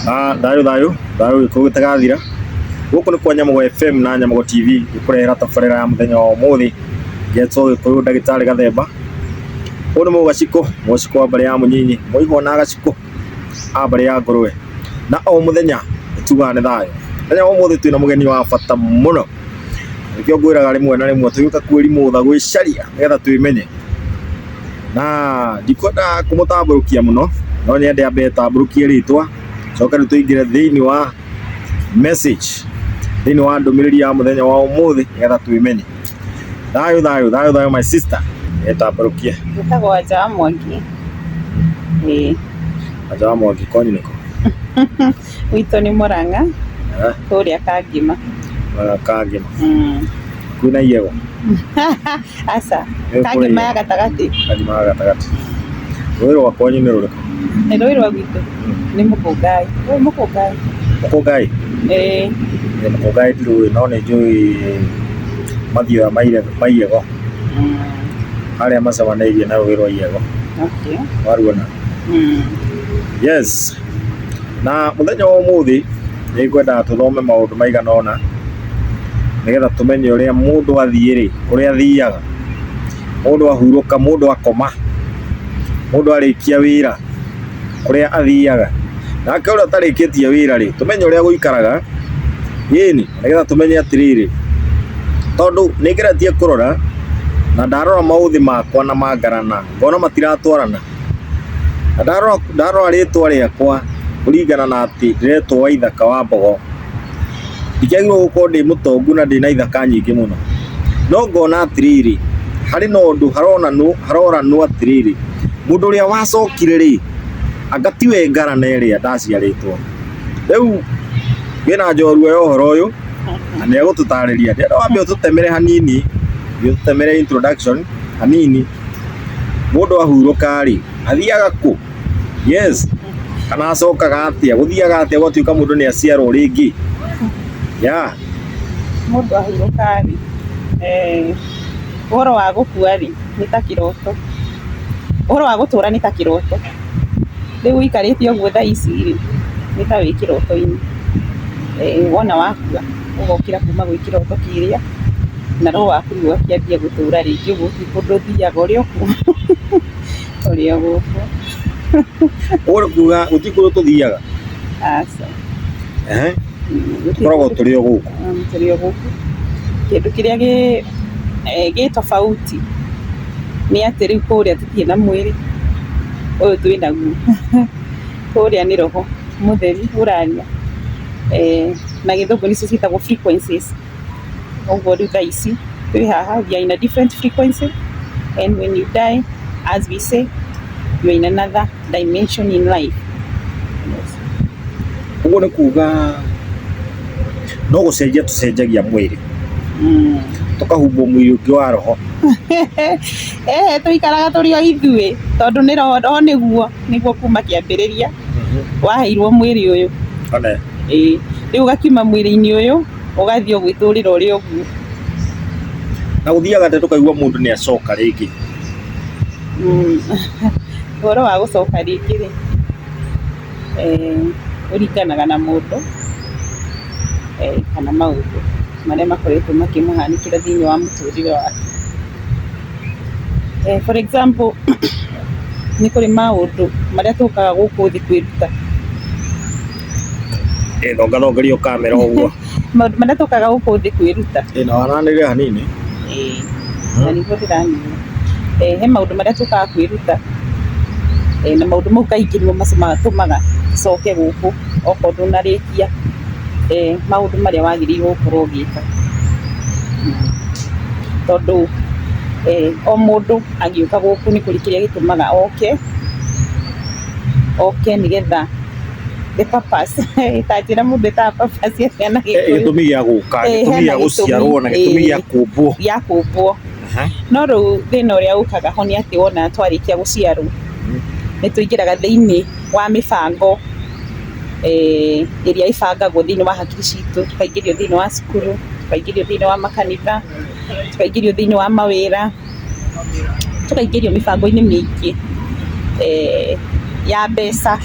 Thayũ thayũ thayũ gĩkũyũ gĩtagathira. Gũkũ nĩ kwa Nyamugo FM na Nyamugo TV gĩkũrehera tabarĩra ya mũthenya wa ũmũthĩ. Ngetwo Gĩkũyũ ndagĩtarĩ Gathemba. Ũyũ nĩ Mũgacikũ, Mũgacikũ wa mbarĩ ya Mũnyinyi, Mũihwa na Gacikũ a mbarĩ ya Ngũrũwe. Na o mũthenya tugaga nĩ thayũ. Mũthenya wa ũmũthĩ twĩna mũgeni wa bata mũno. Nĩkĩo ngwĩraga rĩmwe na rĩmwe tũgĩũka kwĩrimũtha gwĩcaria nĩgetha twĩmenye. Na ndikwenda kũmũtambũrũkia mũno, no nyende ambe tambũrũkie rĩtwa, coke rĩu tũingĩre thĩinĩ wa message, thĩinĩ wa ndũmĩrĩri ya mũthenya wa ũmũthĩ nĩgetha twĩmenye. Thayũ thayũ thayũ thayũ my sister, ĩtambũrũkie. Njĩtagwo Wanja wa Mwangi. Ĩĩ. Wanja wa Mwangi, kwanyu nĩkũ? Gwitũ nĩ Mũrang'a, kũrĩa Kangĩma. Mũrang'a Kangĩma. Kwĩna iyego? Aca, Kangĩma ya gatagatĩ. Kangĩma ya gatagatĩ. Rũĩ rwa kwanyu nĩ rũrĩkũ? Rũĩ rwa gwitũ nĩ Mũkũngai. Ũĩ Mũkũngai? Mũkũngai? Ĩĩ. Mũkũngai ndirũĩ no nĩ njũĩ mathioya ma iyego. Harĩa macemanĩirie na rũĩ rwa iyego. Okay. Waruona? Yes. Na mũthenya wa ũmũthĩ nĩ ngwendaga tũthome maũndũ maigana ũna nĩgetha tũmenye ũrĩa mũndũ athiĩ rĩ, kũrĩa athiaga, mũndũ ahurũka, mũndũ akoma, mũndũ arĩkia wĩra, kũrĩa athiaga. Nake ũrĩa ũtarĩkĩtie wĩra rĩ, tũmenye ũrĩa gũikaraga, ĩni, nĩgetha tũmenye atĩrĩrĩ, tondũ nĩ ngeretie kũrora na ndarora maũthĩ makwa na ma ngarana, ngona matiratwarana. Na ndarora ndarora rĩtwa rĩakwa kũringana na atĩ ndĩretwo Waithaka wa Mbogo, ndikĩagĩrĩirwo gũkorwo ndĩ mũtongu na ndĩna ithaka nyingĩ mũno. No ngona atĩrĩrĩ, harĩ na ũndũ haronanwo haroranwo atĩrĩrĩ, mũndũ ũrĩa wacokire rĩ, anga tiwe ngarana ĩrĩa ndaciarĩtwo. Rĩu wĩna njorua ya ũhoro ũyũ, na nĩ egũtũtarĩria. Ndĩrenda wambe ũtũtemere hanini, ũtũtemere introduction hanini, mũndũ ahurũka rĩ, athiaga kũ? Yes. Kana acokaga atĩa? Gũthiaga atĩa gwatuĩka mũndũ nĩ aciarwo rĩngĩ? Yeah. Mũndũ ahurũka rĩ, ũhoro wa gũkua rĩ, nĩ ta kĩroto. Ũhoro wa gũtũra nĩ ta kĩroto. Rĩu ũikarĩte ũguo thaa ici rĩ, nĩ ta wĩ kĩroto-inĩ. Wona wakua, ũgokĩra kuma gwĩ kĩroto kĩrĩa, na roho waku rĩu ũgakĩambia gũtũra rĩngĩ ũguo gũtirĩ kũndũ ũthiaga, ũrĩ o kuo. Ũrĩ o gũkũ. Ũguo nĩ kuga gũtirĩ kũndũ tũthiaga? Aca. Ehe. Tũkoragwo tũrĩ o gũkũ. Tũrĩ o gũkũ. Kĩndũ kĩrĩa gĩ tofauti nĩ atĩ rĩu kũrĩa tũtirĩ na mwĩrĩ ũyũ twĩ naguo. Kũrĩa nĩ roho mũtheru ũraria na gĩthũngũ nĩcio ciĩtagwo frequencies. Ũguo rĩu thaa ici twĩ haha we are in a different frequency and when you die as we say you are in another dimension in life. Yes. Ũguo nĩ kuga no gũcenjia tũcenjagia mwĩrĩ tũkahumbwo mwĩrĩ ũngĩ wa roho. Eh, tũikaraga tũrĩ o ithuĩ tondũ nĩ roho, roho nĩguo nĩguo kuma kĩambĩrĩria waheirwo mwĩrĩ ũyũ. One. Ĩĩ, rĩu ũgakiuma mwĩrĩ-inĩ ũyũ ũgathiĩ o gwĩtũrĩra ũrĩ ũguo. Na gũthiaga atĩa tũkaigua mũndũ nĩ acoka rĩngĩ? Ũhoro wa gũcoka rĩngĩ rĩ, ũringanaga na mũndũ kana maũndũ marĩa makoretwo makĩmũhanĩkĩra thĩiniĩ wa mũtũrĩre wake. For example, nĩ kũrĩ maũndũ marĩa tũkaga gũkũ thĩ kwĩruta. Thongathongeria kamera ũguo. Maũndũ marĩa tũkaga gũkũ thĩ kwĩruta. Ĩĩ na waranĩrĩre hanini. Ĩĩ, na nĩguo ndĩranina. He maũndũ marĩa tũkaga kwĩruta, na maũndũ mau kaingĩ nĩmo matũmaga tũcoke gũkũ okorwo ndũnarĩkia maũndũ marĩa wagĩrĩirwo gũkorwo ũgĩka. Tondũ o mũndũ agĩũka gũkũ nĩ kũrĩ kĩrĩa gĩtũmaga oke, oke nĩgetha the purpose ta njĩra mũndũ ĩtaga purpose atĩa na Gĩkũyũ? Gĩtũmi gĩa gũka, gĩtũmi Hena gĩa gũciarwo na gĩtũmi gĩa kũmbwo. Gĩa kũmbwo. No rĩu thĩna ũrĩa ũkaga ho nĩ atĩ wona twarĩkia gũciarwo, nĩ tũingĩraga thĩiniĩ wa mĩbango ĩrĩa ĩbangagwo thĩiniĩ wa hakiri citũ, tũkaingĩrio thĩiniĩ wa cukuru, tũkaingĩrio thĩiniĩ wa makanitha, tũkaingĩrio thĩiniĩ wa mawĩra, tũkaingĩrio mĩbango-inĩ mĩingĩ ya mbeca.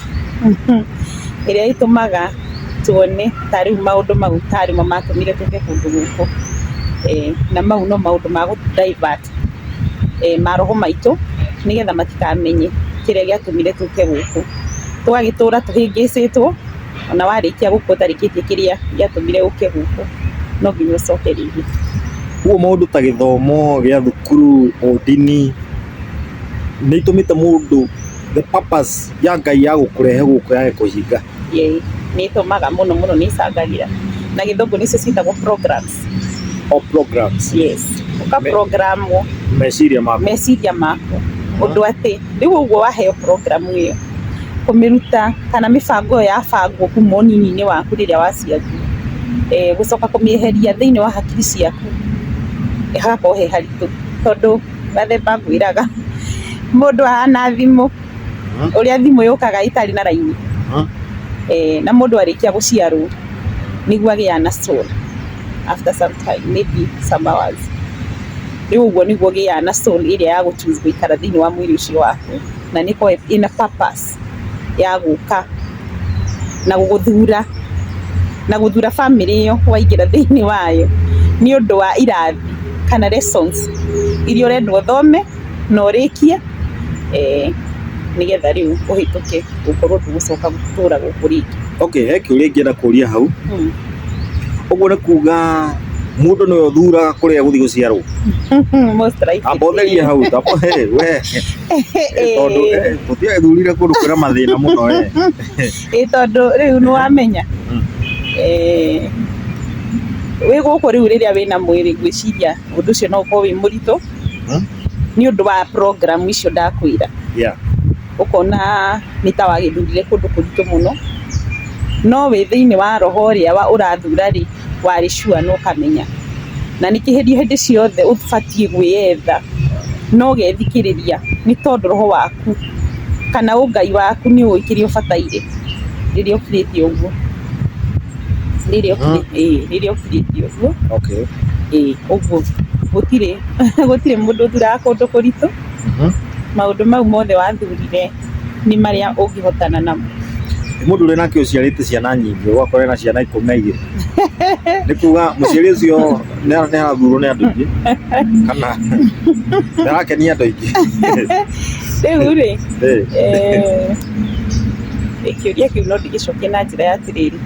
Ĩrĩa ĩtũmaga tuone ta rĩu maũndũ mau tarĩ mo matũmire tũke kũndũ gũkũ. Na mau no maũndũ ma gũ divert maroho maitũ nĩgetha matikamenye kĩrĩa gĩatũmire tũke gũkũ. Tũgagĩtũra tũhĩngĩcĩtwo ona warĩkia gũkua ũtarĩkĩtie kĩrĩa gĩatũmire ũke gũkũ, no nginya ũcoke rĩngĩ. Ũguo maũndũ ta gĩthomo gĩa thukuru, ũndini, nĩ itũmĩte mũndũ the purpose ya Ngai ya gũkũrehe gũkũ yage kũhinga. Ĩĩ, nĩ ĩtũmaga mũno mũno, nĩ ĩcangagĩra. Na gĩthũngũ nĩcio ciĩtagwo programs. O programs. Yes, ũka programwo meciria maku. Meciria maku. Ũndũ atĩ rĩu ũguo waheo program ĩyo, kũmĩruta kana mĩbango ĩyo yabangwo kuma ũnini-inĩ waku rĩrĩa waciarirwo, gũcoka kũmĩeheria thĩinĩ wa hakiri ciaku hagakorwo he haritũ, tondũ gathemba ngwĩraga mũndũ ahana thimũ, ũrĩa thimũ yũkaga ĩtarĩ na raini, na mũndũ arĩkia gũciarwo nĩguo agĩaga na soul after some time, maybe some hours. Rĩu ũguo nĩguo ũgĩaga na soul ĩrĩa ya gũ choose gũikara thĩinĩ wa mwĩrĩ ũcio waku, na nĩ ĩkoragwo ĩna purpose ya gũka na gũgũthura na gũthura bamĩrĩ ĩyo waingĩra thĩinĩ wayo nĩ ũndũ wa irathi kana lessons iria ũrendwo ũthome na ũrĩkie, nĩgetha rĩu ũhĩtũke gũkorwo ndũgũcoka gũtũra gũkũ rĩngĩ. Okay, he kĩũria ingĩenda kũria hau. Ũguo nĩ kuga mũndũ nĩwe ũthuraga kũrĩa egũthiĩ gũciarwo? Most likely. Amba ũtherie hau, we. Tondũ tũtiagĩthurire kũndũ kwĩna mathĩna mũno we. Ĩ tondũ rĩu nĩ wamenya wĩ gũkũ rĩu rĩrĩa wĩna mwĩrĩ, ngwĩciria ũndũ ũcio no ũkorwo wĩ mũritũ nĩ ũndũ wa program icio ndakwĩra. Ũkona nĩ ta wagĩthurire kũndũ kũritũ mũno, no wĩ thĩinĩ wa roho ũrĩa ũrathura rĩ, warĩ sure na ũkamenya. Na nĩ kĩhĩrio hĩndĩ ciothe ũbatiĩ gwĩyetha na ũgethikĩrĩria, nĩ tondũ roho waku kana ũngai waku nĩ ũĩ kĩrĩa ũbataire rĩrĩa ũkirĩte ũguo. Rĩrĩa ũkirĩte ũguo. Ĩĩ ũguo gũtirĩ mũndũ ũthuraga kũndũ kũritũ. Maũndũ mau mothe wathurire nĩ marĩa ũngĩhotana namo. Nĩ mũndũ ũrĩa nake ũciarĩte ciana nyingĩ, ũgakora ena ciana 12. Nĩ kuga mũciari ũcio nĩ arathurwo nĩ andũ aingĩ kana nĩ arakenia andũ aingĩ. Rĩu rĩ, kĩũria kĩu no ndĩgĩcokie na njĩra ya atĩrĩrĩ,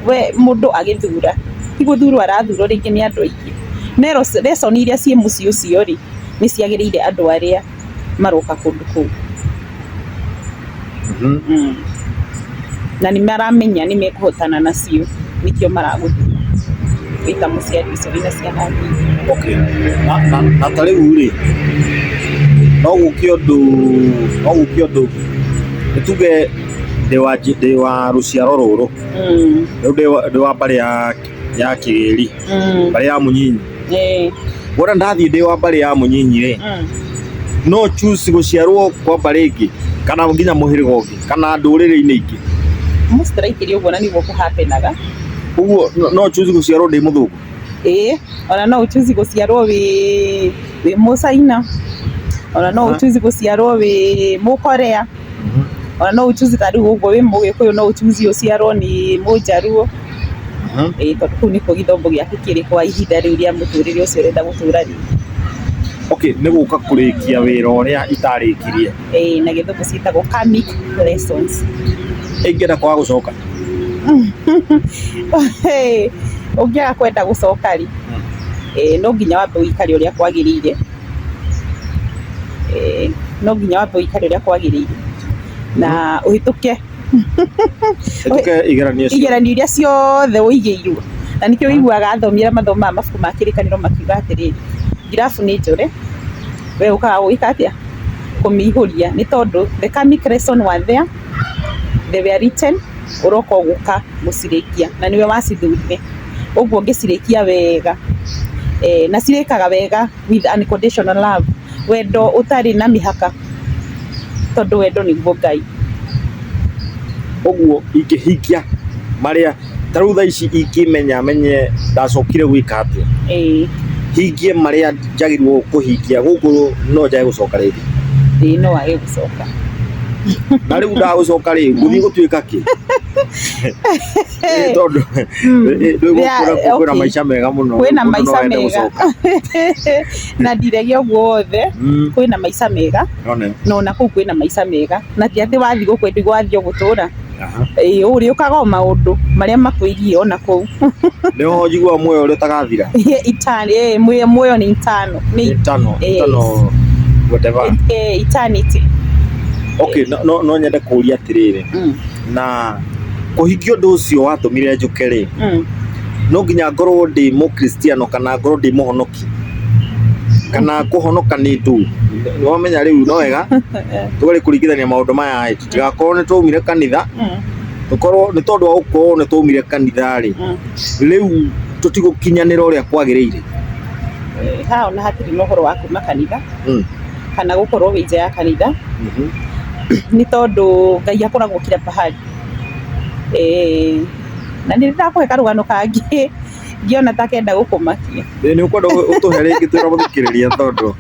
we mũndũ agĩthura, ti gũthurwo arathurwo rĩngĩ nĩ andũ aingĩ. Lesson iria ciĩ mũciĩ ũcio rĩ, nĩ ciagĩrĩire andũ arĩa maroka kũndũ kũu. Na nĩ maramenya nĩ mekũhotana nacio, nĩkĩo maragũthura wĩ ta mũciari ũcio wĩna ciana nyingĩ. Okay. Na ta rĩu rĩ, no gũke ũndũ, no gũke ũndũ, nĩ tuge ndĩ wa rũciaro rũrũ, rĩu ndĩ wa mbarĩ ya Kĩgĩri, mbarĩ ya Mũnyinyi. Wona ndathiĩ ndĩ wa mbarĩ ya Mũnyinyi rĩ, no choose gũciarwo kwa mbarĩ ĩngĩ kana nginya mũhĩrĩga ũngĩ kana ndũrĩrĩ-inĩ ingĩ. Most likely ũguo na nĩguo kũ-happen-aga. Ũguo no choose gũciarwo ndĩ mũthũngũ? Ĩĩ, ona no ũ choose gũciarwo wĩ mũcaina, ona no ũ choose gũciarwo wĩ mũkorea, ona no ũ choose ta rĩu ũguo wĩ mũgĩkũyũ no ũ choose ũciarwo nĩ mũnjaruo. Ĩĩ, tondũ kũu nĩkuo gĩthomo gĩaku kĩrĩ kwa ihinda rĩu rĩa mũtũrĩre ũcio ũrenda gũtũra rĩ. Okay, nĩ gũka kũrĩkia wĩra ũrĩa itarĩkirie. Ĩĩ, na gĩthũngũ ciĩtagwo karmic lessons. Ingĩenda kwaga gũcoka? Ũngĩaga kwenda gũcoka rĩ, no nginya wambe ũikare ũrĩa kwagĩrĩire. No nginya wambe ũikare ũrĩa kwagĩrĩire na ũhĩtũke Hĩtũke igeranio ciothe. Igeranio iria ciothe ũigĩirwo. Na nĩkĩo ũiguaga athomi arĩa mathomaga mabuku ma kĩrĩkanĩro makiuga atĩrĩrĩ, ngirabu nĩ njore, we ũkaga gwĩka atĩa? Kũmĩihũria, nĩ tondũ the karmic lesson were there, they were written, ũroka gũka gũcirĩkia na nĩwe wacithurire. Ũguo ũngĩcirĩkia wega, na cirĩkaga wega with unconditional love, wendo ũtarĩ na mĩhaka, tondũ wendo nĩguo Ngai. Ũguo ingĩhingia marĩa ta rĩu thaa ici ingĩmenya menye ndacokire gwĩka atĩa, hingie marĩa njagĩrĩirwo kũhingia gũkũ, no njage gũcoka rĩngĩ? Ĩĩ, no wage gũcoka. Na rĩu ndagũcoka rĩ, ngũthiĩ gũtuĩka kĩ? Ĩ, tondũ ĩ, rĩu Yeah, gũkũ nakuo kwĩna okay. maica mega mũno Kwĩna mũndũ no maica ende mega. gũcoka. Na ndirege ũguo wothe, kwĩna maica mega. One. Na ona kũu kwĩna maica mega, na ti atĩ wathiĩ gũkũ ĩndĩ wathiĩ gũtũra. Aha. Ĩĩ, ũrĩũkaga o maũndũ marĩa makwĩgiĩ ona kũu. Nĩho njiguaga muoyo ũrĩa ũtagathira. Muoyo nĩ eternal. Nĩ Eternal, Yes. eternal whatever. Eternity. Okay, no nyende kũũria atĩrĩrĩ, na kũhingia ũndũ ũcio watũmire njũke rĩ, no nginya ngorwo ndĩ mũkristiano kana ngorwo ndĩ mũhonoki, kana kũhonoka nĩ ndũ? Nĩ wamenya rĩu no wega tũgerie kũringithania maũndũ maya ĩ, tũtigakorwo nĩ twaumire kanitha, tũkorwo nĩ tondũ wa gũkorwo nĩ twaumire kanitha rĩ, rĩu tũtigũkinyanĩra ũrĩa kwagĩrĩire. Haha ona hatirĩ na ũhoro wa kuma kanitha kana gũkorwo wĩ nja ya kanitha, nĩ tondũ Ngai akoragwo kila pahali. Na nĩ ndakũhe karũgano kangĩ ngĩona ta kenda gũkũmakia. Ĩ, nĩ ũkwenda ũtũhe rĩngĩ twĩra mũthikĩrĩria, tondũ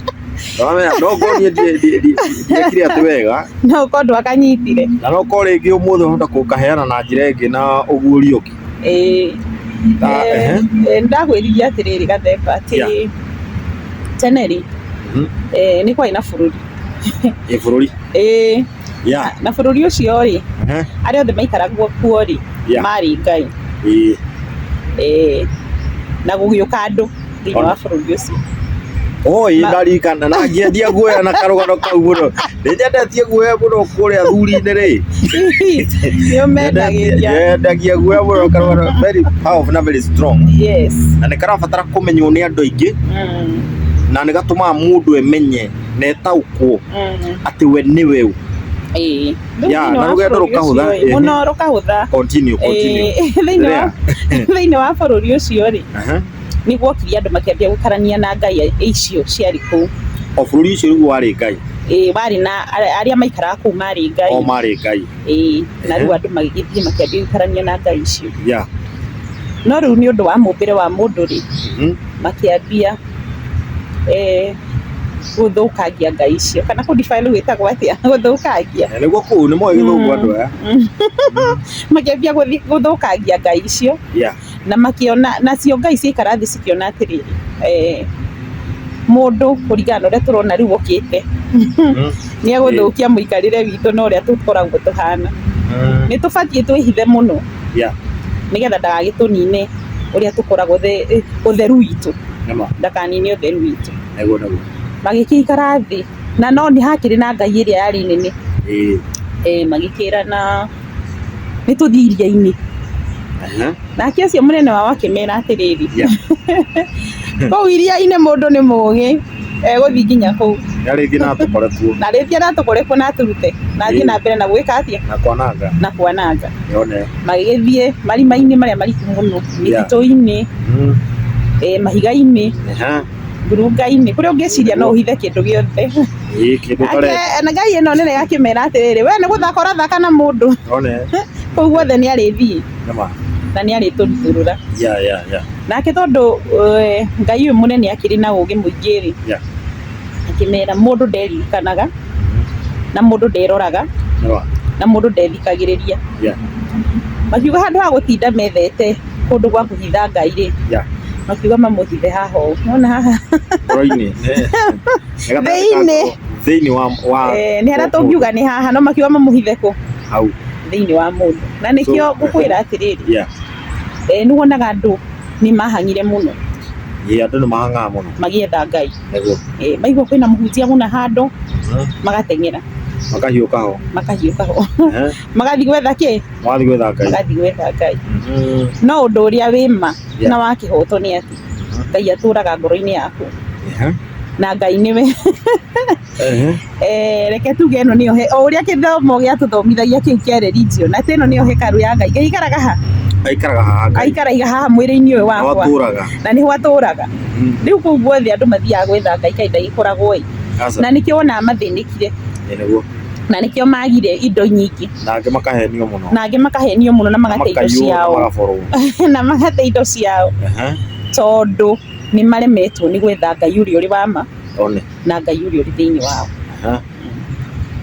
wamenya no ngorwo niĩ ndiekire atĩ wega. No ũkorwo ndwakanyitire. Na no ũkorwo rĩngĩ ũmũthĩ ũhota gũkaheana na njĩra ĩngĩ na ũguũrio ũngĩ. Ĩĩ. Ta, ehe. Ndakwĩrire atĩrĩrĩ Gathemba, atĩ tene rĩ, nĩ kwarĩ na bũrũri. Ĩ, bũrũri. Ĩĩ. Na bũrũri ũcio rĩ, arĩa othe maikaragwo kuo rĩ, marĩ Ngai. Ĩĩ. Na gũgĩũka andũ thĩinĩ wa bũrũri ũcio. Oi, ndarikana na ngĩendia guoya na karũgano kau mũno. Nĩ nyendetie guoya mũno kũrĩa thuri-inĩ rĩ. Nĩ ũmendagĩria. Nyendagia guoya mũno, karũgano very powerful na very strong. Yes. Na nĩ karabatara kũmenywo nĩ andũ aingĩ, na nĩ gatũmaga mũndũ emenye na etaũkwo atĩ we nĩwe ũ. Ĩĩ. Yeah, Thĩinĩ na wa rũgendo bũrũri rũkahũtha, ũcio ĩ, mũno rũkahũtha. Continue, continue. Ĩĩ, thĩinĩ wa bũrũri ũcio rĩ, nĩ guokire andũ makĩambia gũikarania na ngai icio ciarĩ kũu. O bũrũri ũcio rĩu warĩ ngai. Ĩĩ, warĩ na arĩa maikaraga kũu marĩ ngai. O marĩ ngai. Ĩĩ, na rĩu andũ magĩgĩthiĩ makĩambia gũikarania na ngai icio. No rĩu nĩ ũndũ wa mũmbĩre wa mũndũ rĩ, makĩambia gũthũkangia ngai icio, kana kũ defile gwĩtagwo atĩa? Gũthũkangia. Nĩguo kũu nĩ moĩ gĩthũngũ andũ aya. Makĩambia gũthũkangia ngai icio. Na makĩona, nacio ngai ciaikara thĩ cikĩona atĩrĩrĩ, mũndũ kũringana na ũrĩa tũrona rĩu okĩte, nĩ egũthũkia mũikarĩre witũ na ũrĩa tũkoragwo tũhana. Nĩ tũbatiĩ twĩhithe mũno, nĩgetha ndagagĩtũnine ũrĩa tũkoragwo ũtheru witũ. Nĩma. Ndakanine ũtheru witũ. Nĩguo, nĩguo. Magĩkĩikara thĩ, na no nĩ hakĩrĩ na ngai ĩrĩa yarĩ nene. Magĩkĩrana nĩ tũthiĩ iria-inĩ. Nake ũcio mũnene wao akĩmera atĩrĩrĩ, kũu iria-inĩ mũndũ nĩ mũgĩ, egũthiĩ nginya kũu. Nĩarĩthiĩ na atũkore kuo. Na arĩthiĩ na atũkore kuo na atũrute. Na athiĩ na mbere na gwĩka atĩa? Na kwananga. Na kwananga. Yone. Magĩgĩthiĩ marima-inĩ marĩa mariku mũno, mĩtitũ-inĩ, mahiga-inĩ, ngurunga-inĩ, kũrĩa ũngĩciria no ũhithe kĩndũ gĩothe. Ĩĩ, kĩndũ ũtarenda. Na ngai ĩno nene yakĩmera atĩrĩrĩ, we nĩ gũthaka ũrathaka na mũndũ. One. Kũu guothe nĩ arĩthiĩ. Nĩma. Na nĩ arĩtũrutũrũra. Yeah. Nake tondũ ngai ũyũ mũnene akĩrĩ na ũgĩ mũingĩ rĩ, akĩmera mũndũ nderirikanaga, na mũndũ nderoraga, Nĩma. na mũndũ ndethikagĩrĩria. Makiuga handũ ha gũtinda methete kũndũ gwa kũhitha ngai rĩ, makiuga mamũhithe haha ũũ. Nĩwona haha? Ngoro-inĩ. Thĩinĩ. Thĩinĩ wa Nĩ harĩa tũngiuga nĩ haha, no makiuga mamũhithe kũ? Hau. Thĩinĩ wa mũndũ. Na nĩkĩo ngũkwĩra atĩrĩrĩ, nĩ wonaga andũ nĩ mahang'ire mũno. Ĩĩ, andũ nĩ mahang'aga mũno. Magĩetha ngai. Nĩguo. Maigua kwĩna mũhunjia mũna handũ, magateng'era. Makahiũka ho. Makahiũka ho. Magathiĩ gwetha kĩ? Magathiĩ gwetha ngai. Magathiĩ gwetha ngai. No ũndũ ũrĩa wĩ ma na wa kĩhoto nĩ atĩ Ngai atũraga ngoro-inĩ yaku. Na Ngai nĩwe. Reke tuge ĩno nĩyo o ũrĩa gĩthomo gĩatũthomithagia kĩu kĩa religion, atĩ ĩno nĩyo hekarũ ya Ngai. Ngai aikaraga ha? Aikaraga haha Ngai. Aikaraga haha mwĩrĩ-inĩ ũyũ wakwa. Nĩho atũraga. Na nĩho atũraga. Rĩu kũu guothe andũ mathiaga gwetha Ngai kaĩ ndagĩkoragwo ĩ. Na nĩkĩo wonaga mathĩnĩkire. Ĩ, nĩguo. Na nĩkĩo magire indo nyingĩ. Na angĩ makahenio mũno. Na angĩ makahenio mũno na magate indo Makaiywo na ciao. magaborwo. Na magate indo ciao. Tondũ nĩ maremetwo nĩ gwetha Ngai ũrĩa ũrĩ wa ma. One. Na Ngai ũrĩa ũrĩ thĩinĩ wao.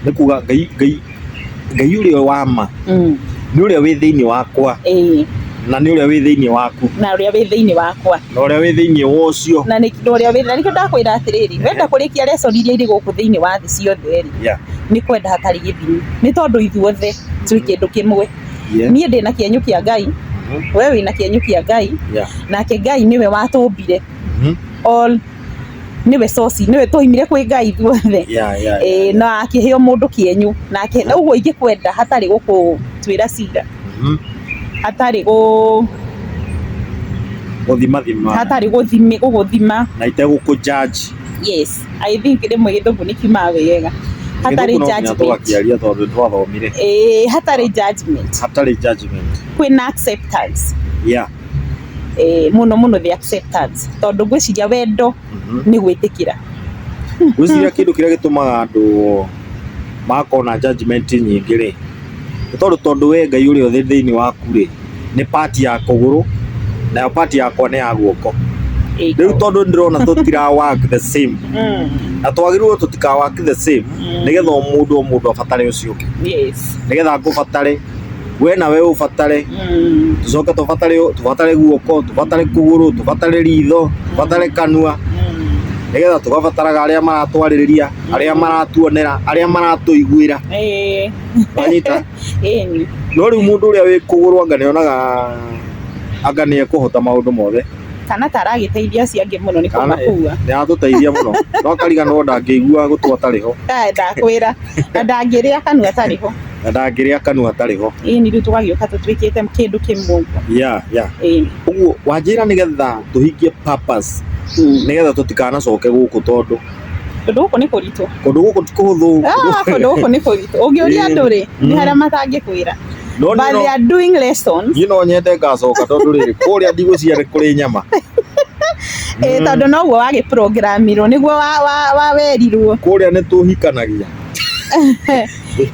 Nĩ kuga Ngai ũrĩa wa ma. Nĩ ũrĩa wĩ thĩinĩ wakwa. Ĩĩ. Na nĩ ũrĩa wĩ thĩinĩ waku. Na ũrĩa wĩ thĩinĩ wakwa. Na ũrĩa wĩ thĩinĩ wa ũcio. Na nĩ na ũrĩa wĩ na nĩkĩo ndakwĩra atĩrĩrĩ, wenda kũrĩkia lesson iria irĩ gũkũ thĩinĩ wa thĩ ciothe rĩ, nĩ kwenda hatarĩ gĩthimi. Nĩ tondũ ithuothe twĩ kĩndũ kĩmwe. Niĩ ndĩna kĩenyũ kĩa Ngai, we wĩna kĩenyũ kĩa Ngai, nake Ngai nĩwe watũmbire. All nĩwe source, nĩwe twaumire kwĩ Ngai ithuothe. Ĩĩ na akĩhe o mũndũ kĩenyũ nake na ũguo ingĩkwenda hatarĩ gũkũtuĩra cira, hatarĩ gũ Gũthimathima. Hatarĩ gũgũthima. Na itegũkũ judge. Yes, I think rĩmwe gĩthũngũ nĩ kiumaga wega. Hatarĩ Gĩthũngũ no nginya judgment. tũgakĩaria tondũ nĩ twathomire. Ĩĩ hatarĩ judgment. Hatarĩ judgment. Kwĩna acceptance. Ĩĩ mũno mũno the acceptance tondũ ngwĩciria wendo nĩ gwĩtĩkĩra. Ngwĩciria kĩndũ kĩrĩa gĩtũmaga andũ magakorwo na judgment nyingĩ rĩ, nĩ tondũ tondũ we Ngai ũrĩa ũrĩ thĩinĩ waku rĩ, nĩ part ya kũgũrũ, nayo part yakwa nĩ ya guoko. Rĩu tondũ ndĩrona tũtira work the same, na twagĩrĩirwo tũtika work the same, nĩgetha o mũndũ o mũndũ abatare ũcio ũngĩ. Nĩgetha ngũbatare, we nawe ũbatare, tũcoke tũbatare tũbatare guoko, tũbatare kũgũrũ, tũbatare ritho, tũbatare kanua, nĩgetha tũgabataraga arĩa maratwarĩrĩria, arĩa maratuonera, arĩa maratũiguĩra. Wanyita? Ĩni. No rĩu mũndũ ũrĩa wĩ kũgũrũ anga nĩonaga anga nĩ ekũhota maũndũ mothe. Kana ta aragĩteithia acio angĩ mũno nĩ kũmakua. Nĩ aratũteithia mũno. No akariganĩrwo ndangĩigua gũtũ atarĩ ho. Ndakwĩra. Na ndangĩrĩa kanua atarĩ ho. Na ndangĩrĩa kanua atarĩ ho. Ĩni rĩu tũgagĩũka tũtuĩkĩte kĩndũ kĩmwe ũguo. Yeah. Ĩni. Ũguo wanjĩra nĩgetha tũhingie purpose, nĩgetha tũtikanacoke gũkũ tondũ Kũndũ gũkũ nĩ kũritũ. Kũndũ gũkũ ti kũhũthũ. Ah, kũndũ gũkũ nĩ kũritũ. Ũngĩũria andũ rĩ, nĩ harĩa matangĩkwĩra. No But niĩ they are doing lessons. Niĩ no nyende ngacoka tondũ rĩrĩ kũrĩa ndigũcia nĩ kũrĩ nyama. Ĩĩ tondũ noguo wagĩprogramirwo nĩguo wa werirwo. Kũrĩa nĩ tũhikanagia.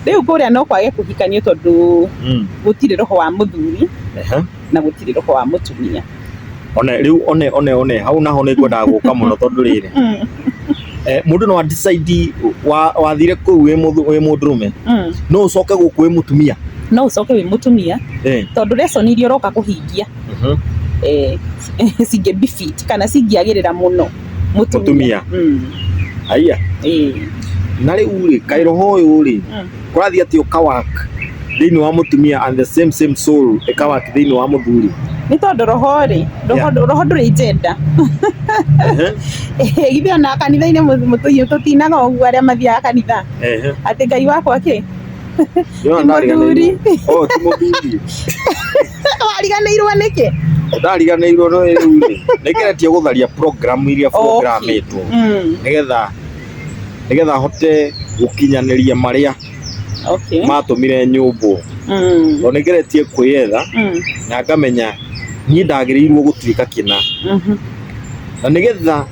Rĩu kũrĩa no kwage kũhikanio tondũ gũtirĩ roho wa mũthuri na gũtirĩ roho wa mũtumia. One rĩu one one one hau naho nĩ ngwendaga gũka mũno tondũ rĩrĩ mũndũ no a decide wathire kũu wĩ mũndũrũme no ũcoke gũkũ wĩ mũtumia. No ũcoke wĩ mũtumia tondũ lesson iria ũroka kũhingia cingĩ be fit kana cingĩagĩrĩra mũno Mũtumia. Haiya. Na rĩu rĩ kaĩ roho ũyũ rĩ kũrathiĩ atĩ ũka work thĩinĩ wa mũtumia and the same same soul ĩka work thĩinĩ wa mũthuri. Nĩ tondũ roho rĩ, roho ndũrĩ gender. Githĩ ona kanitha-inĩ tũtinaga ũguo arĩa mathiaga kanitha atĩ Ngai wakwa kĩ? Ti mũthuri. Oh, ti mũthuri. Wariganĩirwo nĩkĩ? Ndariganĩirwo no rĩu rĩ nĩngeretie gũtharia program iria programĩtwo nĩgetha nĩgetha hote gũkinyanĩria marĩa matũmire nyũmbwo. Tondũ nĩngeretie kwĩyetha na ngamenya niĩ ndagĩrĩirwo gũtuĩka kĩna. Na nĩgetha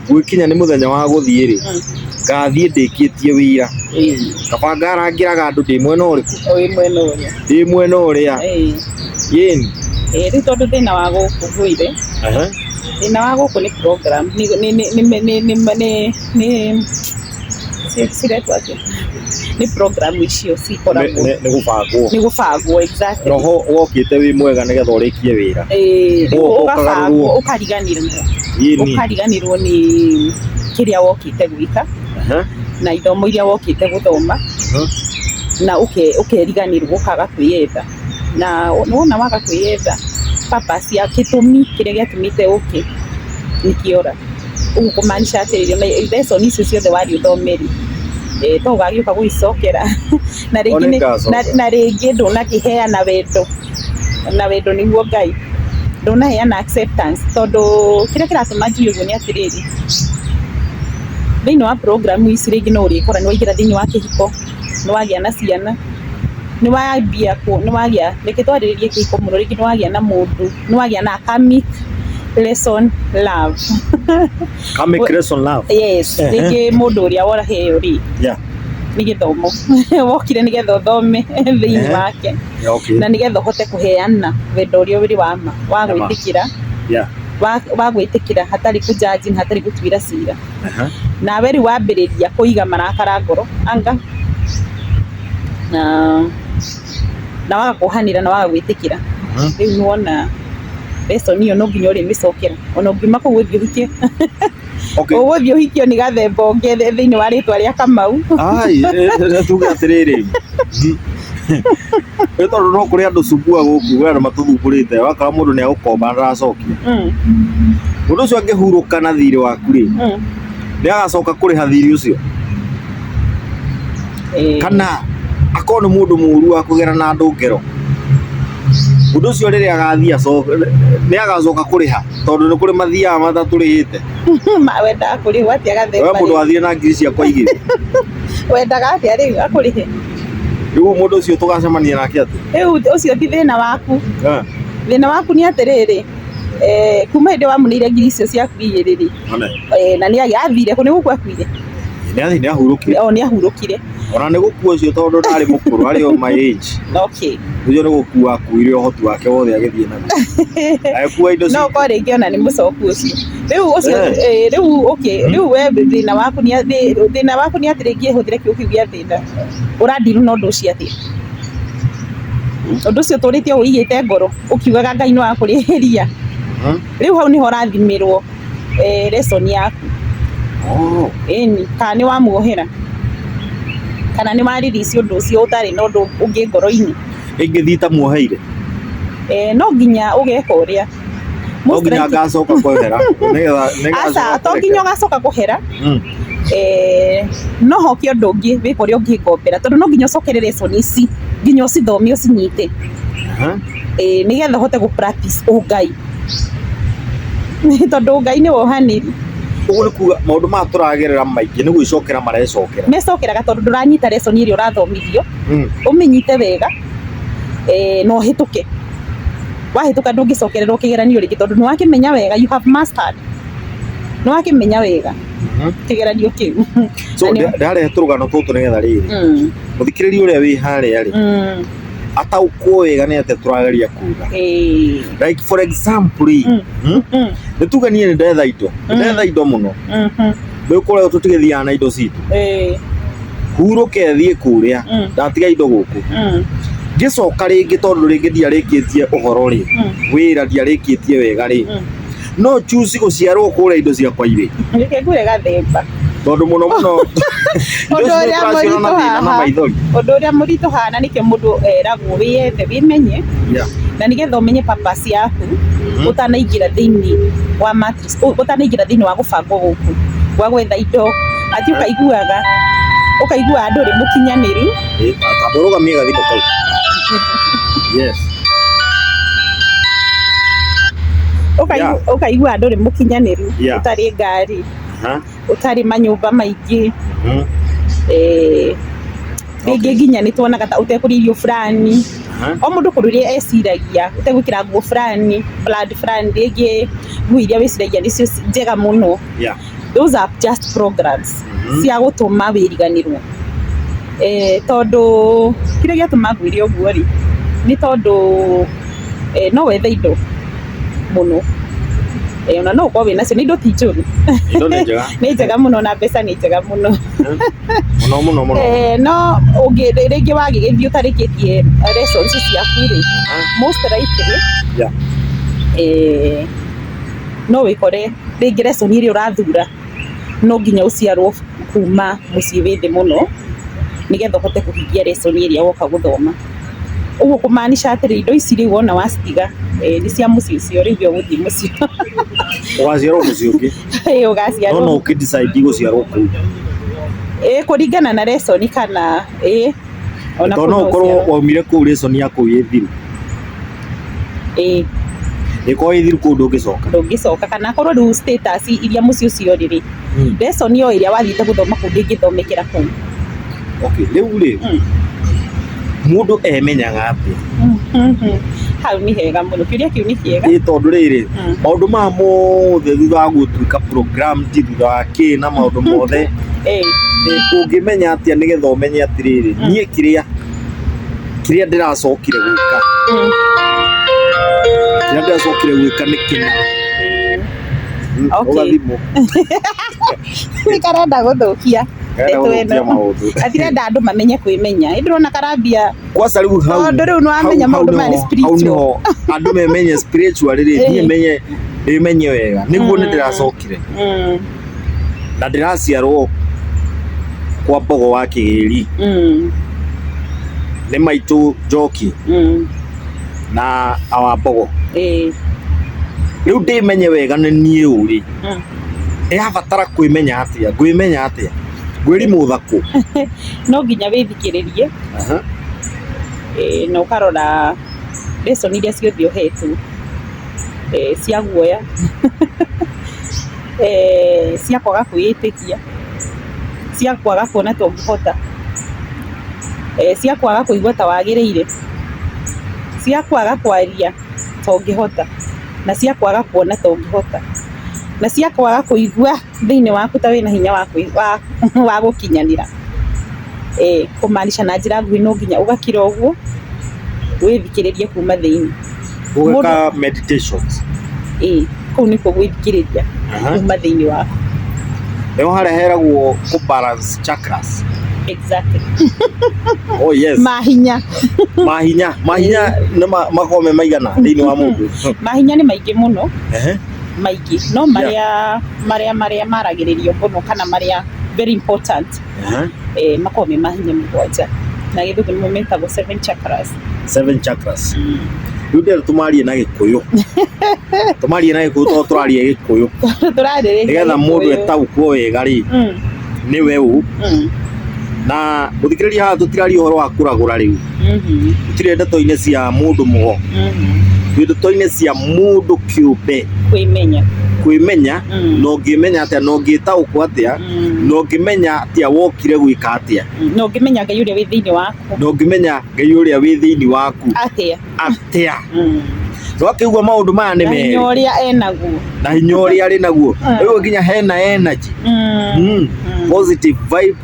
gwĩkinya nĩ mũthenya wa gũthiĩ rĩ, ngathiĩ ndĩkĩtie wĩra. Kaba ngarangĩraga andũ ndĩ mwena ũrĩkũ? Wĩ mwena ũrĩa. Ndĩ mwena ũrĩa. Ĩni. Ĩĩ rĩu tondũ thĩna wa gũkũ ngwĩre, thĩna wa gũkũ nĩ program, nĩ nĩ nĩ nĩ nĩ nĩ ciretwo atĩa? Nĩ program icio cikoragwo. Nĩ gũbangwo. Nĩ gũbangwo exactly. Roho wokĩte wĩ mwega nĩgetha ũrĩkie wĩra. Ĩĩ, ũgabangwo ũkariganĩrwo. Ũkariganĩrwo nĩ kĩrĩa wokĩte gwĩka na ithomo iria wokĩte gũthoma na ũkeriganĩrwo ũkaga kwĩyetha. Na wona waga kwĩyetha purpose ya gĩtũmi kĩrĩa gĩatũmĩte ũke nĩkĩora. Ũguo kũmaanisha atĩrĩrĩ ona lesson icio ciothe wathiĩ ũthome rĩ, to ũgagĩũka gũgĩcokera na rĩngĩ na rĩngĩ ndũnakĩheana wendo, na wendo nĩguo Ngai, ndũnaheana acceptance tondũ kĩrĩa kĩratũma njuge ũguo nĩ atĩrĩrĩ, thĩinĩ wa program ici rĩngĩ no ũrĩkora nĩ waingĩra thĩinĩ wa kĩhiko, nĩ wagĩa na ciana, nĩ wambia nĩ wagĩa, reke twarĩrĩrie kĩhiko mũno, rĩngĩ nĩ wagĩa na mũndũ, nĩ wagĩa na karmic lesson love. Karmic lesson love. Yes, rĩngĩ mũndũ ũrĩa waheo rĩ, nĩ gĩthomo wokire nĩgetha ũthome thĩinĩ wake na nĩgetha ũhote kũheana wendo ũrĩa ũrĩ wa ma wa gwĩtĩkĩra wa gwĩtĩkĩra hatarĩ kũ judge na hatarĩ gũtuĩra cira. Nawe rĩu wambĩrĩria kũiga marakara ngoro anga na Na waga kuohanĩra na waga gwĩtĩkĩra, rĩu nĩwona lesson ĩyo no nginya ũrĩmĩcokera ona ũngiuma kũu ũthiĩ ũhikie. Ũgũthiĩ ũhikio nĩ gathemba ũngĩ thĩinĩ wa rĩtwa rĩa Kamau. Ai, tuge atĩrĩrĩ, nĩ tondũ no kũrĩ andũ cumbua gũkũ, kwĩ andũ matũthumbũrĩte, wakora mũndũ nĩ agũkomba na ndaracokia. Mũndũ ũcio angĩhurũka na thirĩ waku rĩ, nĩ agacoka kũrĩha thirĩ ũcio? Kana akorwo nĩ mũndũ mũru wa kũgera na andũ ngero, mũndũ ũcio rĩrĩa agathiĩ acoke, nĩ agacoka kũrĩha? Tondũ nĩ kũrĩ mathiaga matatũrĩhĩte. Wendaga kũrĩhwo atĩa gathemba? We mũndũ wathire na ngiri ciakwa 2. Wendaga atĩa rĩu akũrĩhe? Rĩu mũndũ ũcio tũgacemania nake atĩa? Rĩu ũcio ti thĩna waku. Thĩna waku nĩ atĩrĩrĩ, kuma hĩndĩ wamũneire ngiri icio ciaku 2 rĩ, na nĩ athire kũ? Nĩ gũkua akuire? Nĩ ahurũkire. O nĩ ahurũkire. Ona nĩ gũkua ũcio tondũ ndarĩ mũkũrũ, arĩ o my age. Ũcio nĩ gũkua akuire ũhoti wake wothe agĩthiĩ naguo. Agĩkua indo No ũkorwo rĩngĩ ona nĩ mũcoku ũcio. Rĩu ũcio, rĩu okay, rĩu we thĩna waku nĩ atĩ rĩngĩ hũthĩre kiugo kĩu gĩa thĩna. Ũrandiru na ũndũ ũcio atĩa? Ũndũ ũcio ũtũrĩte ũigĩte ngoro ũkiugaga Ngai nĩ wakũrĩhĩria. Rĩu hau nĩho ũrathimĩrwo lesson yaku. Ĩni, kana nĩ wamuohera, kana nĩ wa release ũndũ ũcio ũtarĩ na ũndũ ũngĩ ngoro-inĩ. Ingĩthiĩ itamuoheire? No nginya ũgeka ũrĩa. No nginya ngacoka kũhera nĩgetha Aca, to nginya ũgacoka kũhera. No hoke ũndũ ũngĩ wĩka ũrĩa ũngĩngombera tondũ no nginya ũcokere lesson ici nginya ũcithome ũcinyite, nĩgetha ũhote gũ practice ũngai, tondũ ũngai nĩ wohanĩri. Ũguo nĩ kuga maũndũ maya tũragerera maingĩ nĩ gwĩcokera marecokera. Mecokeraga tondũ ndũranyita lesson ĩrĩa ũrathomithio, ũmĩnyite wega na ũhĩtũke. Wahĩtũka ndũngĩcokererwo kĩgeranio rĩngĩ tondũ nĩ wakĩmenya wega, you have mastered. Nĩ wakĩmenya wega kĩgeranio kĩu. So ndarehe tũrũgano tũtũ nĩgetha rĩrĩ, mũthikĩrĩria ũrĩa wĩ harĩa rĩ, ataũkwo wega nĩ atĩa tũrageria kuga. Like for example rĩ, nĩ tuge niĩ nĩ ndetha indo, nĩ ndetha indo mũno, rĩu kũrĩa tũtigĩthiaga na indo citũ, hurũke thiĩ kũrĩa, ndatiga indo gũkũ, ngĩcoka rĩngĩ tondũ rĩngĩ ndiarĩkĩtie ũhoro rĩ, wĩra ndiarĩkĩtie wega rĩ, no choose gũciarwo kũrĩa indo ciakwa irĩ. Reke ngwĩre gathemba. Tondũ mũno mũno Ũndũ ũrĩa mũritũ haha, ũndũ ũrĩa mũritũ haha na nĩkĩo mũndũ eragwo wĩyethe wĩmenye, na nĩgetha ũmenye purpose yaku ũtanaingĩra thĩinĩ wa matrix, ũtanaingĩra thĩinĩ wa gũbangwo gũkũ gwa gwetha indo, atĩ ũkaiguaga ndũrĩ mũkinyanĩru. Tamba ũrũgamie gathimũ kau. Yes. Ũkaigua ndũrĩ mũkinyanĩru, ũtarĩ ngari, ũtarĩ manyũmba maingĩ, rĩngĩ nginya nĩ tuonaga ta ũtekũrĩa irio fulani, o mũndũ kũrĩ ũrĩa eciragia, ũtegwĩkĩra nguo fulani, brand fulani, rĩngĩ nguo iria wĩciragia nĩcio njega mũno. Those are just programs cia gũtũma wĩriganĩrwo. Tondũ kĩrĩa gĩatũma ngwĩre ũguo rĩ, nĩ tondũ no wethe indo mũno, ona no ũkorwo wĩnacio, na indo ti njũru. Indo nĩ njega. Nĩ njega mũno na mbeca nĩ njega mũno. Mũno mũno mũno. No rĩngĩ wagĩgĩthiĩ ũtarĩkĩtie lessons ciaku rĩ, most likely no wĩkore rĩngĩ lesson ĩrĩa ũrathura no nginya ũciarwo kuma mũciĩ wĩ thĩ mũno nĩgetha ũhote kũhingia lesson ĩrĩa woka gũthoma. Ũguo kũmaanisha atĩrĩ, indo ici rĩu wona wacitiga nĩ cia mũciĩ ũcio, rĩu we ũgũthiĩ mũciĩ. Ũgaciarwo mũciĩ ũngĩ. Ĩĩ, ũgaciarwo. No no ũkĩ decide gũciarwo kũu. Ĩĩ, kũringana na lesson kana ĩĩ. Ona Tondũ no ũkorwo waumire kũu lesson ya kũu ĩ thiru. Ĩĩ. Ĩkorwo ĩ thiru kũu ndũngĩcoka. Ndũngĩcoka, kana akorwo rĩu status iria mũciĩ ũcio ũrĩ rĩ, lesson o ĩrĩa wathiĩte gũthoma kũu ndĩngĩthomekera kũu. Okay, rĩu rĩ, mũndũ emenyaga atĩa? Hau nĩ hega mũno, kĩũria kĩu nĩ kĩega. Ĩ tondũ rĩrĩ, maũndũ maya mothe thutha wa gũtuĩka programmed, thutha wa kĩ na maũndũ mothe, ũngĩmenya atĩa nĩgetha ũmenye atĩrĩrĩ, niĩ kĩrĩa kĩrĩa ndĩracokire gwĩka, kĩrĩa ndĩracokire gwĩka nĩ kĩna. Okay. Ũgathimwo. Nĩ karenda gũthũkia. Karenda Ndeto gũthũkia ĩno. maũndũ. Gatirenda andũ mamenye kwĩmenya. Ĩ ndĩrona karambia Kwanza rĩu hau Tondũ rĩu nĩwamenya hau- hau maũndũ maya nĩ nĩho- hau spiritual. nĩho andũ memenye spiritual rĩ, niĩ Ĩĩ. menye ndĩmenye wega nĩguo nĩ ndĩracokire na ndĩraciarwo kwa Mbogo wa Kĩgĩri nĩ maitũ Njoki na awa Mbogo. Rĩu ndĩmenye wega nĩ niĩ ũ rĩ, ndĩrabatara kwĩmenya atĩa, ngwĩmenya atĩa, ngwĩrimũ thakũ? No nginya wĩthikĩrĩrie na ũkarora lesson iria ciothe ũhetwo, cia guoya, cia kwaga kwĩĩtĩkia, cia kwaga kuona ta ũngĩhota, cia kwaga kũigua ta wagĩrĩire, cia kwaga kwaria ta ũngĩhota, na cia kwaga kuona ta ũngĩhota, na cia kwaga kũigua thĩinĩ waku ta wĩna hinya wa gũkinyanĩra. Kũmaanisha na njĩra nguhĩ no nginya ũgakira ũguo wĩthikĩrĩrie kuma thĩinĩ. Ũgeka meditations. Ĩĩ, kũu nĩkuo gwĩthikĩrĩria kuma thĩinĩ waku. Nĩho harĩa heragwo kũ balance chakras. Exactly. Oh yes. Mahinya. Mahinya, mahinya nĩ makoragwo me maigana thĩinĩ wa mũndũ? Mahinya nĩ maingĩ mũno. Maingĩ. No marĩa marĩa marĩa maragĩrĩrio mũno kana marĩa very important makoragwo me mahinya 7, na gĩthũngũ nĩmo metagwo seven chakras. Seven chakras. Rĩu ndĩrenda tũmarie na Gĩkũyũ. Tũmarie na Gĩkũyũ tondũ tũraria Gĩkũyũ. Tũrarĩrĩria Nĩgetha mũndũ Gĩkũyũ. etaũkwo wega rĩ, nĩwe ũ. Na mũthikĩrĩria, haha tũtiraria ũhoro wa kũragũra rĩu. Tũtirĩ ndeto-inĩ cia mũndũ mũgo. Twĩ ndeto-inĩ cia mũndũ kĩũmbe. Kwĩmenya. Kwĩmenya, na ũngĩmenya atĩa, na ũngĩtaũkwo atĩa, na ũngĩmenya atĩa wokire gwĩka atĩa. Na ũngĩmenya Ngai ũrĩa wĩ thĩinĩ waku. Na ũngĩmenya Ngai ũrĩa wĩ thĩinĩ waku atĩa. Atĩa. Twakĩigua maũndũ maya nĩ Na hinya merĩ. ũrĩa enaguo. Na hinya ũrĩa arĩ naguo. Rĩu nginya hena energy. Positive vibe,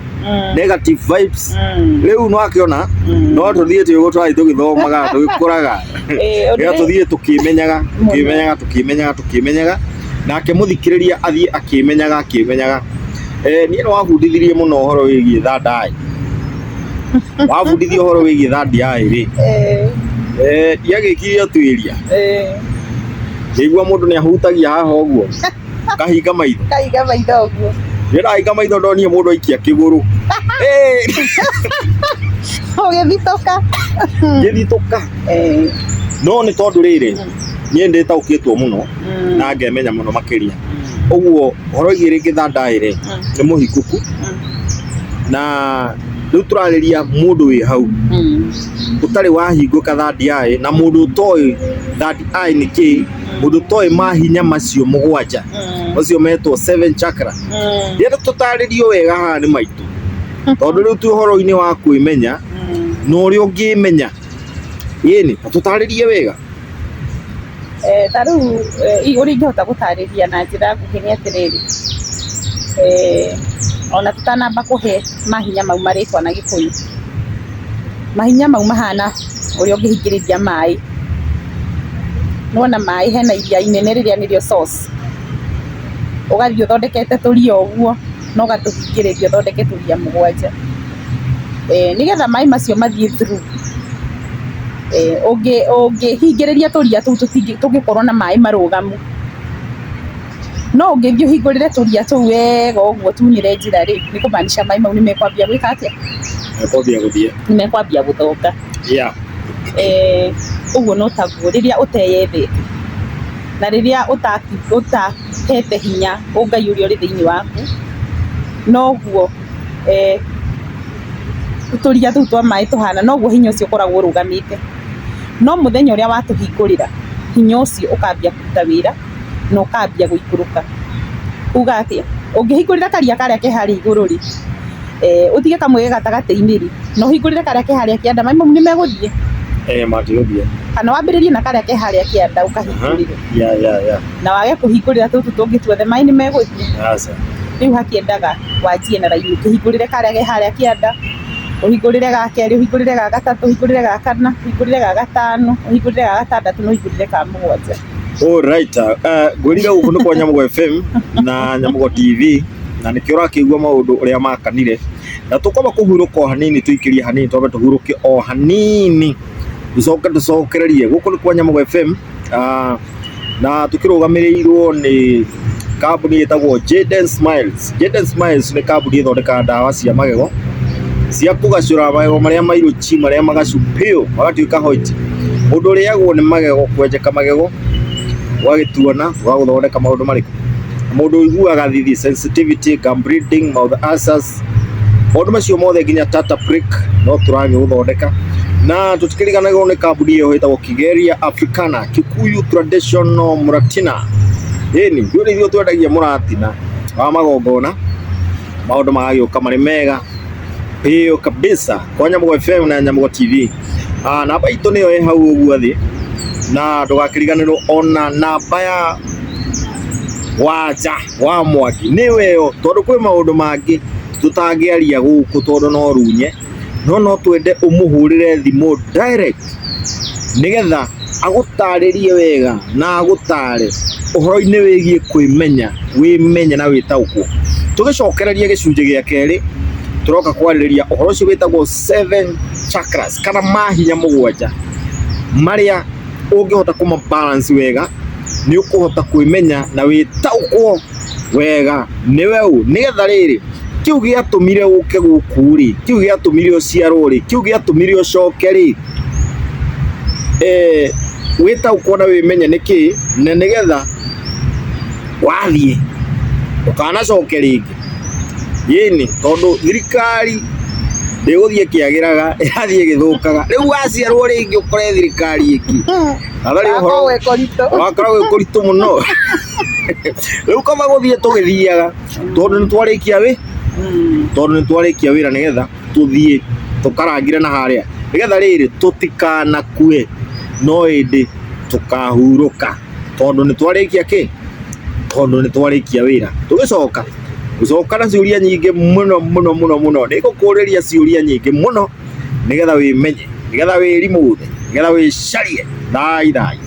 negative vibes. Rĩu nĩwakĩona no tũthiĩte ũguo tũrathiĩ tũgĩthomaga tũgĩkũraga. Ũndũ Nĩgetha tũthiĩ tũkĩmenyaga, Mũno. tũkĩmenyaga, tũkĩmenyaga, tũkĩmenyaga, nake mũthikĩrĩria athiĩ akĩmenyaga, akĩmenyaga. Niĩ nĩ wabundithirie mũno ũhoro wĩgiĩ third eye. Wabundithia ũhoro wĩgiĩ third eye rĩ, ndiagĩkire ũtuĩria. Ngĩigua mũndũ nĩ ahutagia haha ũguo, kahinga maitho. Kahinga maitho ũguo. Rĩrĩa ndahinga maitho ndonire mũndũ aikia kĩgũrũ. Ũgĩthitũka. Ngĩthitũka. No nĩ tondũ rĩrĩ, niĩ ndĩtaũkĩtwo mũno na ngemenya mũno makĩria. Ũguo ũhoro wĩgiĩ rĩngĩ third eye rĩ, nĩ mũhingũku, na rĩu tũrarĩria mũndũ wĩ hau ũtarĩ wahingũka third eye, na mũndũ ũtoĩ third eye nĩ kĩĩ, mũndũ ũtoĩ mahinya macio 7, macio metwo seven chakra. Ndĩrenda tũtarĩrio wega haha nĩ maitũ, tondũ rĩu twĩ ũhoro-inĩ wa kwĩmenya na ũrĩa ũngĩmenya. Ĩni, tũtarĩrie wega. Ta rĩu ũrĩa ingĩhota gũtarĩria na njĩra nguhĩ nĩ atĩrĩrĩ, ona tũtanamba kũhe mahinya mau marĩtwa na Gĩkũyũ, mahinya mau mahana ũrĩa ũngĩhingĩrĩria maĩ. Nĩwona maĩ hena iria inene rĩrĩa nĩrĩo source, ũgathiĩ ũthondekete tũria ũguo na ũgatũhingĩrĩria ũthondeke tũria 7, nĩgetha maĩ macio mathiĩ through. Ũngĩhingĩrĩria tũria tũu tũngĩkorwo na maĩ marũgamu, no ũngĩthiĩ ũhingũrĩre tũria tũu wega ũguo tunĩre njĩra rĩ, nĩ kũmaanisha maĩ mau nĩ mekwambia gwĩka atĩa? Mekwambia gũthiĩ. Nĩ mekwambia gũthonga. Ũguo no taguo rĩrĩa ũteyethete na rĩrĩa ũtahete hinya ũngai ũrĩa ũrĩ thĩinĩ waku, noguo tũria tũu twa maĩ tũhana, noguo hinya ũcio ũkoragwo ũrũgamĩte. No mũthenya ũrĩa watũhingũrĩra, hinya ũcio ũkambia kũruta wĩra na ũkambia gũikũrũka. Uga atĩa? Ũngĩhingũrĩra karia karĩa ke harĩa igũrũ rĩ, ũtige kamwe ge gatagatĩ-inĩ rĩ, na ũhingũrĩre karĩa ke harĩa kĩanda, maĩ mau nĩ megũthiĩ? Matigũthiĩ. Kana wambĩrĩrie na karĩa ke harĩa kĩanda ũkahingũrĩre. Na wage kũhingũrĩra tũtũ tũngĩ tuothe, maĩ nĩ megũthiĩ? Aca. Rĩu hakĩendaga wanjie na raini, ũkĩhingũrĩre karĩa ke harĩa kĩanda, ũhingũrĩre ga kerĩ, ũhingũrĩre ga gatatũ, ũhingũrĩre ga kana, ũhingũrĩre ga gatano, ũhingũrĩre ga gatandatũ na ũhingũrĩre ka 7. All right. Ngwĩrire gũkũ nĩ kwa Nyamũgo FM na Nyamũgo TV. Na nĩkĩo ũrakĩigua maũndũ ũrĩa makanire. Na tũkwamba kũhurũka o hanini, tũikĩrie hanini, twambe tũhurũke o hanini, tũcoke tũcokererie. Gũkũ nĩ kwa Nyamũga FM, na tũkĩrũgamĩrĩirwo nĩ kambuni ĩtagwo Jaden Smiles. Jaden Smiles nĩ kambuni ĩthondekaga ndawa cia magego cia kũgacũra magego marĩa mairũ chi, marĩa magacu biũ magatuĩka white. Mũndũ ũrĩagwo nĩ magego, kwenjeka magego, ũgagĩtuona tũgagũthondeka maũndũ marĩkũ. Mũndũ ũiguaga thithi, sensitivity, gum bleeding, mouth ulcers, maũndũ macio mothe nginya tata prick no tũragĩgũthondeka. Na tũtikĩriganagĩrwo nĩ kambuni ĩyo ĩtagwo Kigeria Africana Kikuyu Traditional Muratina. Ĩni, ithuĩ nĩ ithuĩ twendagia mũratina wa magongona, maũndũ magagĩũka marĩ mega biũ kabisa kwa Nyamũgo FM na Nyamũgo TV. Namba itũ nĩyo ĩ hau ũguo thĩ, na ndũgakĩriganĩrwo ona namba ya Wanja wa Mwangi nĩwe ĩyo, tondũ kwĩ maũndũ mangĩ tũtangĩaria gũkũ tondũ no runye, no no twende ũmũhũrĩre thimũ direct nĩgetha agũtarĩrie wega na agũtare ũhoro-inĩ wĩgiĩ kwĩmenya, wĩmenye na wĩtaũkwo. Tũgĩcokereria gĩcunjĩ gĩa kerĩ, tũroka kwarĩrĩria ũhoro ũcio wĩtagwo seven chakras kana mahinya mũgwanja marĩa ũngĩhota kũma balance wega, nĩ ũkũhota kwĩmenya na wĩtaũkwo wega nĩwe ũ, nĩgetha rĩrĩ kĩu gĩatũmire ũke gũkũ rĩ, kĩu gĩatũmire ũciarwo rĩ, kĩu gĩatũmire ũcoke rĩ, wĩtaũkwo na wĩmenye nĩ kĩĩ, na nĩgetha wathiĩ ndũkanacoke rĩngĩ. Ĩni, tondũ thirikari ndĩgũthiĩ ĩkĩagĩraga, ĩrathiĩ ĩgĩthũkaga. Rĩu waciarwo rĩngĩ ũkore thirikari ĩngĩ. Hatarĩ ũhoro. Wakorwo gwĩ kũritũ. Wakorwo gwĩ kũritũ mũno. Rĩu kaba gũthiĩ tũgĩthiaga, tondũ nĩ twarĩkia wĩ, tondũ nĩ twarĩkia wĩra nĩgetha tũthiĩ tũkarangĩre na harĩa, nĩgetha rĩrĩ tũtikanakue, no ĩndĩ tũkahurũka, tondũ nĩ twarĩkia kĩ? Tondũ nĩ twarĩkia wĩra. Tũgĩcoka, gũcoka na ciũria nyingĩ mũno mũno mũno mũno, nĩ ngũkũrĩria ciũria nyingĩ mũno, nĩgetha wĩmenye, nĩgetha wĩrimũthe, nĩgetha wĩcarie. Thai thai.